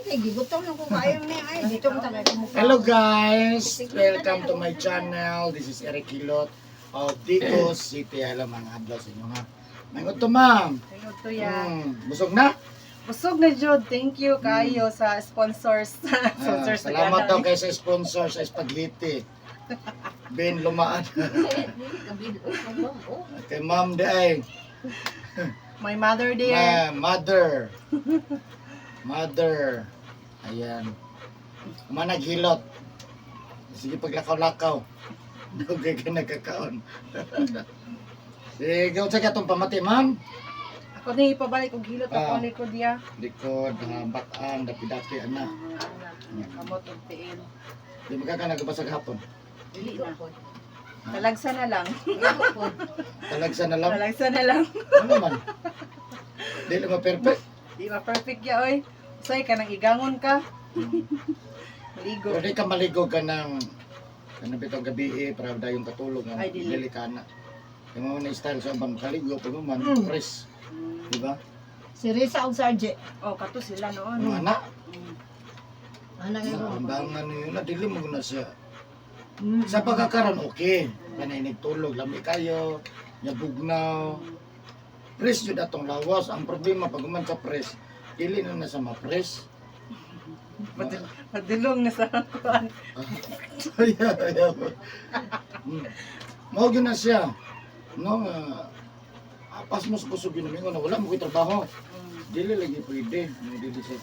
kay gigutom na ko kayang ni ay dito mo talaga mo. Hello guys! Welcome to my channel. This is Eric Hilot of Digos City. Hello mga adlaw sa inyo ha. Mayroon to ma'am. Hello to ya. Busog na? Busog na Jod. Thank you kayo sa sponsors. Sponsors na Salamat daw gano'n. kay sa sponsor sa spaghetti. Ben Lumaan. Kay ma'am de ay. My mother there. Mother. Mother. Ayan. Managhilot. Sige paglakaw-lakaw. Dugay ka nagkakaon. Sige, unsa ka itong pamati, ma'am? Ako ni pabalik og hilot ako ni ko dia. Likod, bataan, dapi-dapi, ana. Kamot og tiin. Di mo ka nagabasag hapon. Dili na. Talagsa na lang. Talagsa na lang. Talagsa na lang. Ano man? Di lang ma-perfect. Di ba perfect ya oy. Usay ka nang igangon ka. Maligo. Pero di ka maligo ka ng bitong gabi para dayong katulog nga Ay, dili. dili ka na. Yung mga na-style sa bang kaligo pag man fresh. Di ba? Si Risa og Sarge. Oh, kato sila noon. Mga anak, Ana kay ko. ambangan niyo na dili mo na siya. Sa pagkakaroon okay. Kanay nagtulog lami kayo, nyabugnaw. Fresh jud atong lawas. Ang problema pag man sa fresh, dili na sa ma-fresh. Padulong na sa kuan. Mao gyud na siya. No, pas mo sa kusog yun na wala mo ko'y trabaho. Dili lagi pwede. Dili siya.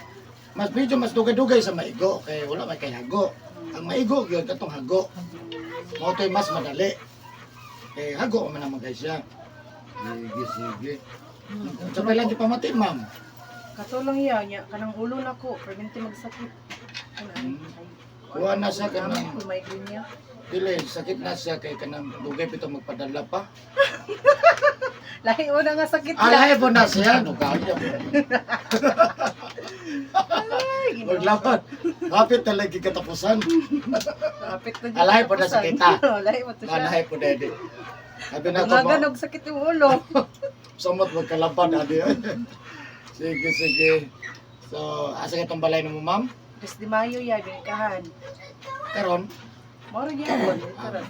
Mas medyo mas dugay-dugay sa maigo kay wala may kay hago. Ang maigo gyud katong hago. Mao to'y mas madali. Eh hago man naman kay siya. Sige. Sa pala di pamati, ma'am. Kato lang ya nya kanang ulo nako permanente magsakit. Ano ay. Kuha na siya kanang Kung may niya. dili sakit na siya kay kanang dugay pito magpadala pa. Lahi mo na nga sakit Alay po na siya, no kaya. Maglapat. Hapit talaga katapusan. Kapit na Alay po na sakit ha. Lahi mo to siya. Alay po dede. Sabi na ko Umaga mo, og sakit yung ulo. samot magkalaban adi. Sige. So, asa ka itong balay mo, ma'am? 10 de Mayo ya bingkahan. Karon, Moro gyapon.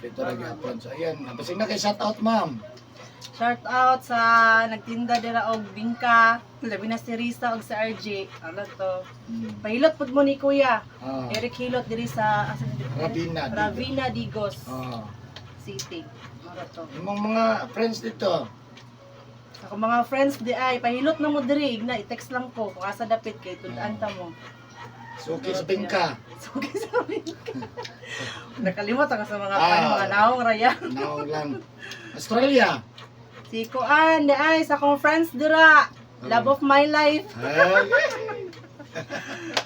dito na gyapon. So, ayan, napasig na kay shout out, ma'am. Shout out sa nagtinda dira og bingka, labi na si Risa og sa RJ. Ano to? Pahilot pud mo ni Kuya. Ah, Eric Hilot diri sa asa dito? Ravina. Ravina Digos Ah, City. Ano to? yung mga friends dito. Ako mga friends di ay pahilot na mo diri igna i-text lang ko kung asa dapit kay tud-an ta mo. Suki sa bingka. Suki sa bingka. Nakalimot ako sa mga Ah. mga naong raya. Naong lang. Australia. Si Kuan di ay sa akong friends dira. Love of my life. Ay.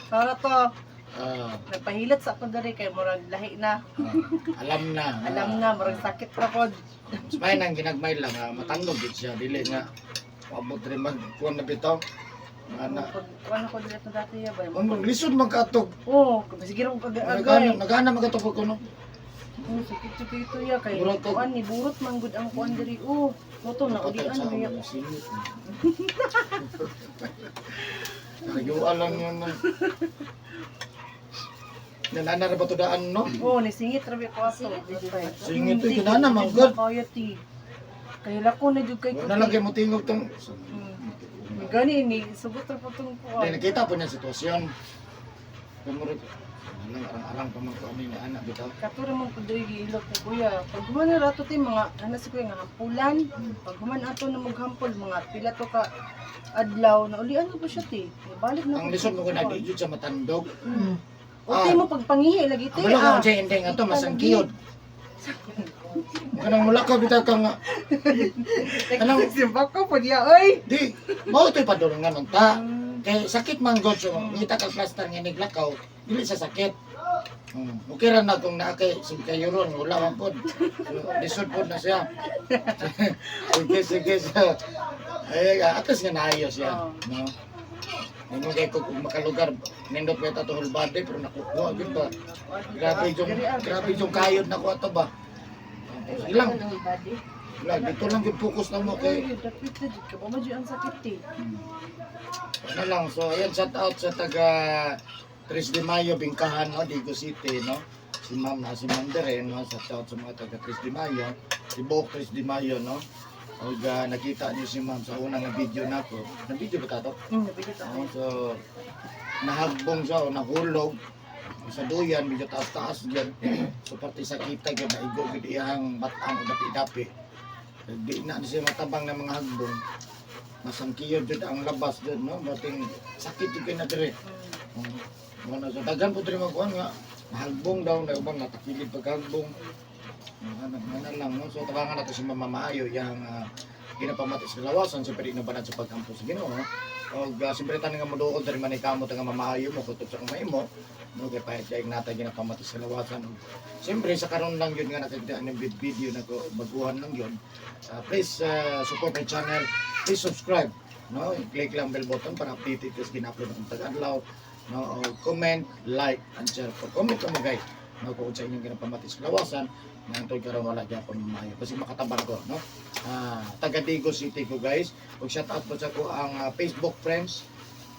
Para to. Ah, Nagpahilot sa ako diri kay murag lahi na. alam na. Alam na murag sakit ra pod. May nang ginagmay lang, matangog gid siya dili nga paabot rin magkuan na bitaw. Ana. Kuan ako diri to dati ya bay. Ang lisod magkatog. Oh, sige ra ko agay. Nagana magkatog ko no. Oh, sakit ito ya kay Burot to. kuan ni burot man gud ang kuan diri. Oh, moto na ulian sa niya. among singit. Nagyuan lang yun. Nanana ra ba to daan no? Oh, nisingit rabi ko ato. Singit to ginana man gud. Kaya ti. Kay lako na jud kay Wala lang kay mo tingog tong. Gani ni sugot ra po tong Dili kuan. nakita po niya sitwasyon. Kumurot. Arang pa man ko ani na anak bitaw. Katura man pud diri giilok ko kuya. Pag human na rato ti mga ano si kuya nga hampulan. Pag human ato na maghampol mga pila to ka adlaw na ulian ko po siya ti. Balik na Ang lisod mo ko na di jud sa matandog. Okay mo pagpangihi lagi ti. Ang wala ka siya ending ato masangkiyod. Kanang mula ka bitaw ka nga. Kanang Simpak ko po diya oy. di mao to'y padulungan unta. Kay sakit man gud so ngita ka plaster nga niglakaw, dili sa sakit. Okay ra na kung naa kay sigkayuron wala man pod. So, lisod pod na siya. Sige. Ay atas nga naayo siya, no. Ano kay kung makalugar nindot pa ito whole body pero nakukuha gyud ba. Grabe yung kayod na ko ato ba. Ilang Wala, dito lang yung focus na mo kay. Ay, dapit na dito ka. Mamadyo ang sakit eh. Ano lang, so ayan, shout out sa taga 3 de Mayo, Bingkahan, no, Digo City, no. Si Ma'am na si Ma'am rin, no, shout out sa mga taga 3 de Mayo, si Bok 3 de Mayo, no. O nakita niyo si Ma'am sa unang video nako. Na video ba tato? Nabigit ako. So nahagbong siya o nahulog sa duyan, medyo taas-taas dyan. So pati sa kita, yun, naigo, yun, iyang batang o dapi-dapi. Di na siya matabang ng mga hagbong. Masangkiyod yun ang labas dyan, no? Mating sakit yun kayo na dire. Ano, so dagan po rin magkuhan nga, nahagbong daw, naubang natakilid paghagbong. Ano lang, no? So tabangan natin si Mama Maayo, yung ginapamati sa lawasan, siyempre inabanat sa pagkampo sa Ginoo. O siyempre tanin nga mo doon, dari man ikamo nga Mamaayo mo, kutob sa kamay mo. No, kaya pahit kaya natin ginapamati sa lawasan. Siyempre sa karon lang yun nga nakita ng video na ko, baguhan lang yun. Please support my channel, please subscribe. No, click lang bell button para updated kasi gina-upload ang tagadlaw. No, comment, like, and share. Comment ka mo guys. No, kung sa inyong ginapamati sa lawasan, na ito karon wala dyan po Mamaayo. Kasi makatabang ko, no? Taga Digo City ko guys. Kung shout out po sa ko ang Facebook friends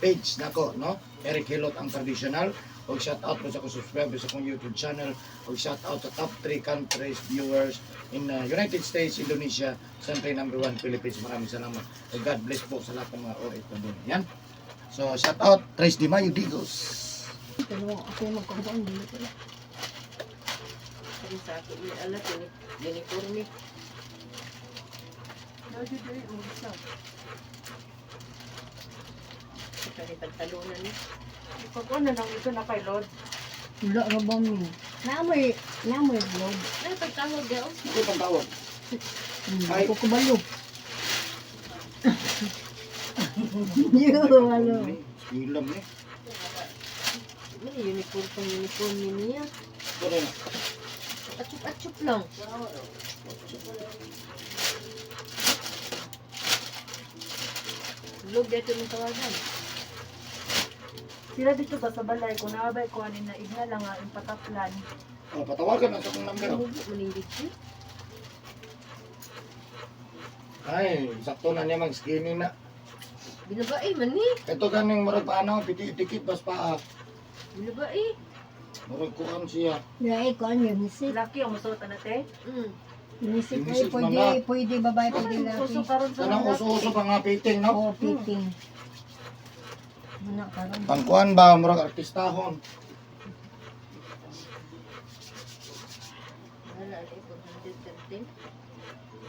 page nako, no? Eric Hilot ang traditional. Kung shout out po sa ko subscribers sa kong YouTube channel. Kung shout out sa top 3 countries viewers in United States, Indonesia, Siyempre number 1 Philippines. Maraming salamat. And God bless po sa lahat ng mga OFW. Yan. So shout out 3 de Mayo Digos. Pero ako yung magkakaroon dito. Sabi sa akin, may alat yun, uniforme. Lagi dali, umisa. Ito rin pagtalunan niya. Pag ano lang ito na kay Lord. Wala ka ba mo? Namoy vlog. Ano pagtawag daw? Ito pang tawag. Ay. Ako kubalo. Yo, ano. Ilam eh. May uniforme niya. Ito rin. Atsup-atsup lang. Vlog dito ng tawagan. Sila dito ba sa balay, kung nakabay ko anin na igna lang nga yung pataplan. Patawagan na sa kong number. Ano po, manindit siya? Ay, sakto na niya mag-skinny na. Binabae man ni. Ito ganing murag paano, tikit bas paa. Binabae. Murag kuan siya. Dahil ko ano yung misik. Laki ang masuot na te. Misik Yung ay misik pwede babae, pwede Suso laki. karon sa Kanang mga uso-uso pa nga fitting, no? Oo, fitting. Muna karon. Pangkuan ba, murag artistahon. Wala, ay po, 113.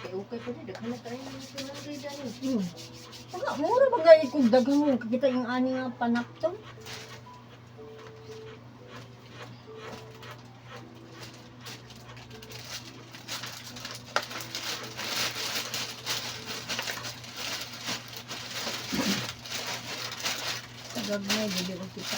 Kaya okay pa na, daghan na tayo ng 200 dani. Pagka, mura ba nga ikong dagang mo? Kakita yung ani nga panakton. Gagmay, hindi ko kita.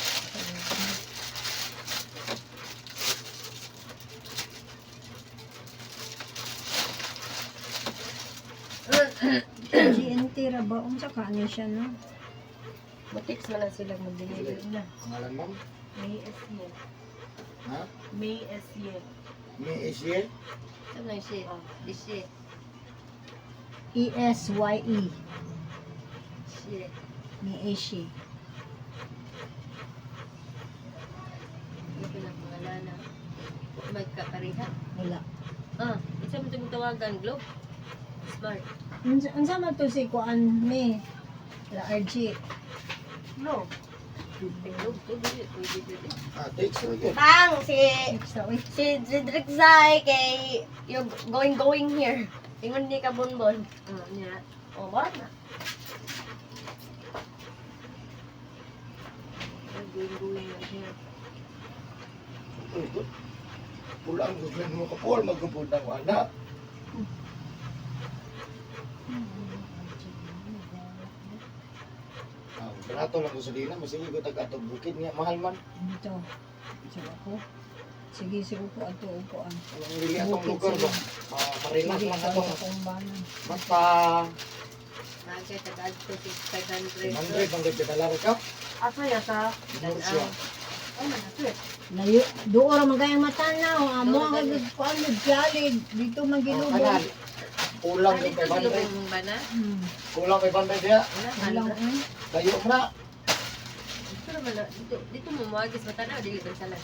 GNT ra ba? Unsa ka ano siya no? Butiks na lang sila mag-deliver na. Pangalan mo? May SY. Ha? May SY. May isye? Saan na siya? Siya. ESYE. Siya. Ni Ashi. Ano pinapangalanan? Magkakariha. Wala. Isa mo itong tawagan, Globe? Smart. Unsa man to si kuan me? La RG. No. Globe, to dili. Pwede dili. Text na yun. Tang, si Sa uy. Cedric Zay kay you're going here. Ingon ni ka bonbon. Niya. O, ba na? Going na here. Pulang gusto mo kapul, magkapul ng wala. Barato lang ko sa dina, masige ko tag-atog bukid niya, mahal man. Dito. Sige ako. Sige, sige ko ato upuan. Ang lili atong lugar ba? Marinas Sige, lang ako ato. akong banan. Basta Nagkay tagad ko 500. 100 ang nagdadala ka. Asa ya sa? Ano siya? Ano na ito eh? Layo, doon ra magayang matanaw. Amo ang kuan gyalid dito Ang magilubog. kanal. Kulang Ano kay ito, 500. silubong ba na? Kulang kay 500 diya. Wala, Walang ano? Kayo na. Dito naman na, dito mo mawagis mata na, dili ba salan?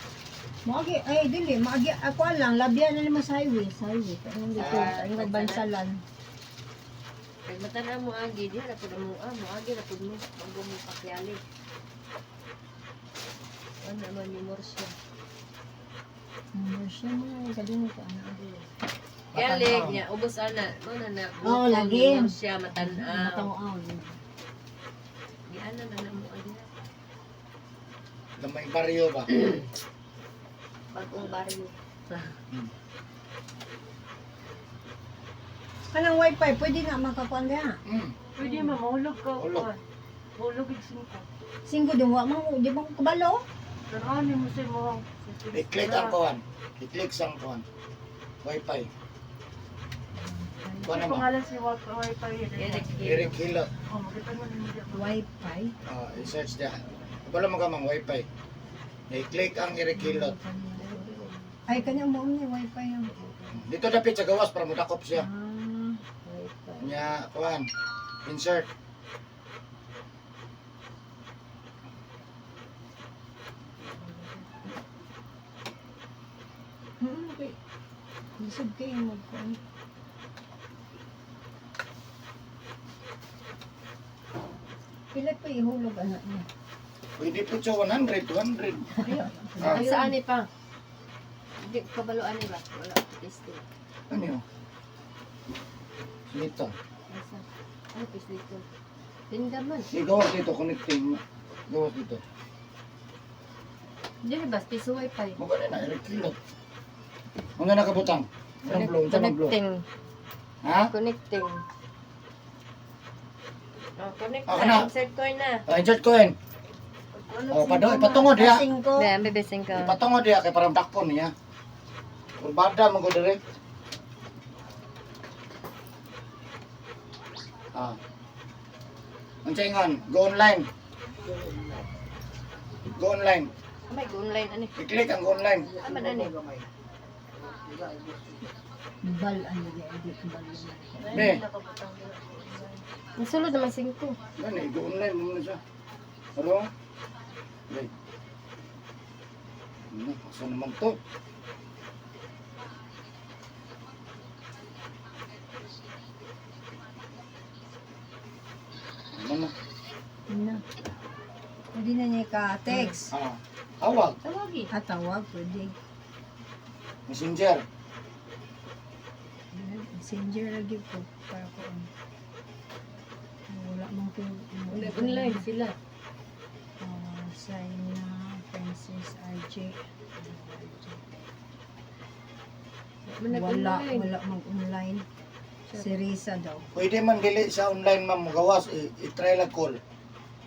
Magi, ay dili, magi ako lang labyan na naman sa highway, pero dito ang bansalan. Kag mata na mo agi, di na pud mo mo agi na pud mo, bago mo pakyali. Ano naman ni Morsya? Siya mo kadung ko ana. Kyalig niya, ubos ana, mo na Oh, bukol lagi. ni Morsya matan-aw. Mataw-aw. Di ana na mo agi. Gamay baryo ba? Bagong baryo. Kanang wifi pwede na makakuan diha. Pwede mahulog ka. Hulog. Hulog igsin ko. Singko din wa mo di ba ko kabalo? Tarani mo sa mo. I-click ang kuhan. I-click sang kuhan. Wi-Fi. Kuhan naman. Pangalan si Wi-Fi. Eric Eric Hilot. Oh, makita mo ni Media. Wifi. I-search diya. Wala mo ka mang Wi-Fi. I-click ang Eric Hilot. Ay kanya mo ni wifi yung. Dito dapit sa gawas para modakop siya. Wifi. Nya kuhan. Insert. Okay. Lisod kayo magkuan. Pila pa ihulog anak niya. Pwede po siya 100, 200. Ah, Ay saan ni pa? Di kabalo ani ba? Wala testing. ano yun? Dito. Asa? Ano pis dito? Tindaman. Gawas dito, connecting. Gawas dito. Dili ba piso wifi? Maganda na, Eric Hilot. Mga nakabutang. Anong blow? Anong blow? Connecting. Ha? Connecting. Oh, connect Ah, na. kana. Insert coin na. Insert coin. Ipatungod diya. Singko. Be, ambe besing ka. Ipatungod diya kay parang dakpon niya. Kurbada mo ko direct. Ang saingan, go online. Go online. Amay go online ani. I-click ang go online. Aman ani. Bal ano niya, hindi bal yun. Ne, Nasulod naman 5. gani, go online mo muna siya. Ano? Wait. Ano, asa naman to? Ano na? Na. Pwede na niya ka-text. Tawag. Tawagi. Tawag, pwede. Messenger. Messenger lagi po para ko. Wala mong Online sila. Sign na Francis RJ. Wala mag-online. Si Risa daw. Pwede man dili sa online ma'am, gawas, i-try lang call.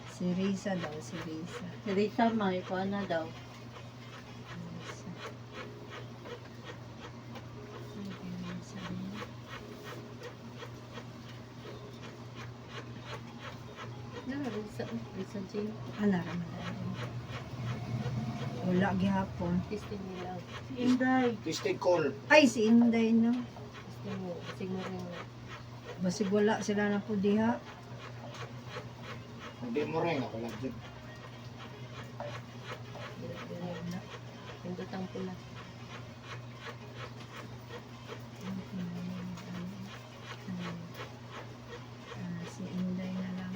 Si Risa daw, si Risa. Si Rita may ko na daw. Risa. Risa Jane. Ana ra man. Wala gihapon. Testing nila. Inday. Testing call. Ay si Inday no. Testing mo. Testing mo rin. Basig wala sila na po diha. Hindi mo rin ako lang dyan. Pindot ang pula. Si Inday na lang.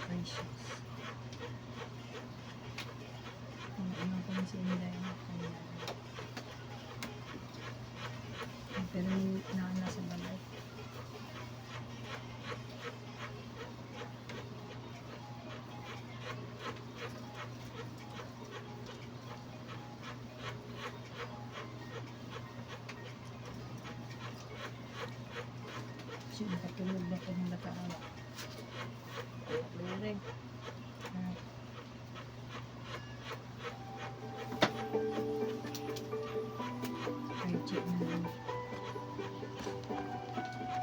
Precious. Ano pa si Inday? Pero nasa balay. Siya nakatulog ba ko ng batawa? Wala rin. Ay, check na lang.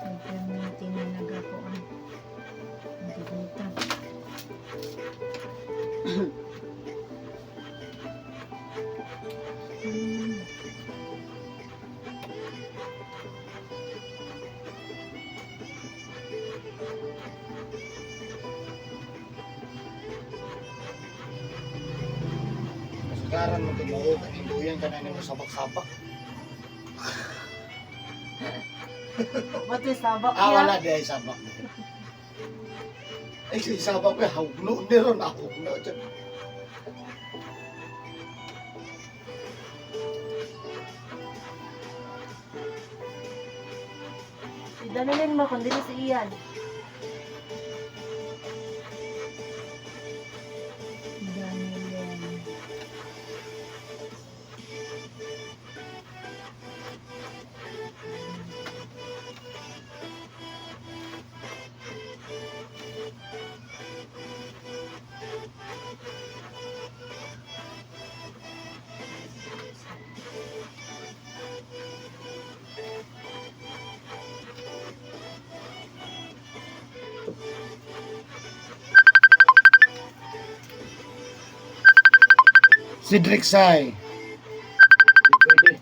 Ay, permanente na nagakuan. Hindi ko Aran mo tinuo, kaninduyan ka na mo sabak-sabak. Ba't yung sabak Ah, niya? wala di ay sabak. Ay, si sabak ko, hawgno, di ron, hawgno dyan. Danilin mo kung dili si Ian. Ganun. Si Drexay. Pwede.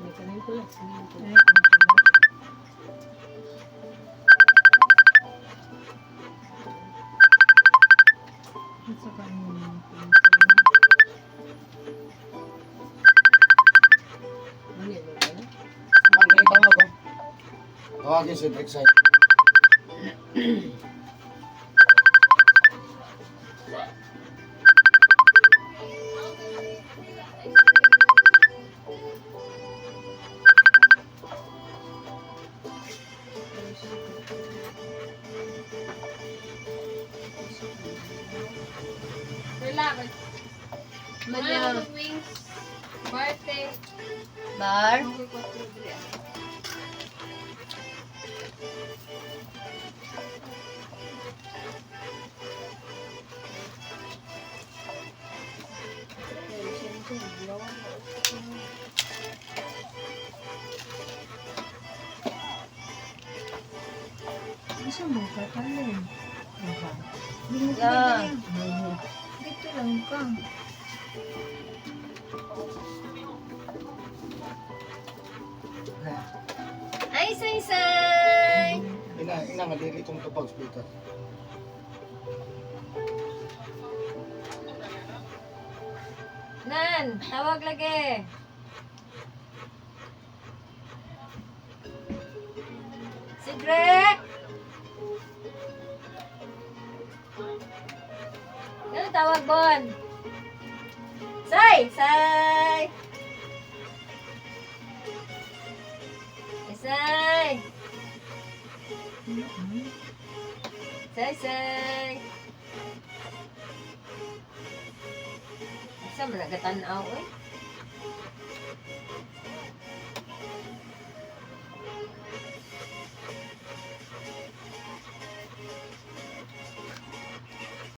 May kanin ko lang. Ay, ano pala? At saka ano, Andre, tama ko. Tawagin si Drexay. Relax. Manalo wings. Barte. Bar. Okay, 4 dre. Gusto mo ka talon? Hindi mo Yeah. pinagaling. Dito lang ka. Ay, say. Ina nga diri itong tupag speaker. Nan, tawag lagi. Si Greg. Ano tawag, Bon? Say! Say! Say! Say! Sa mo nagatanaw, eh?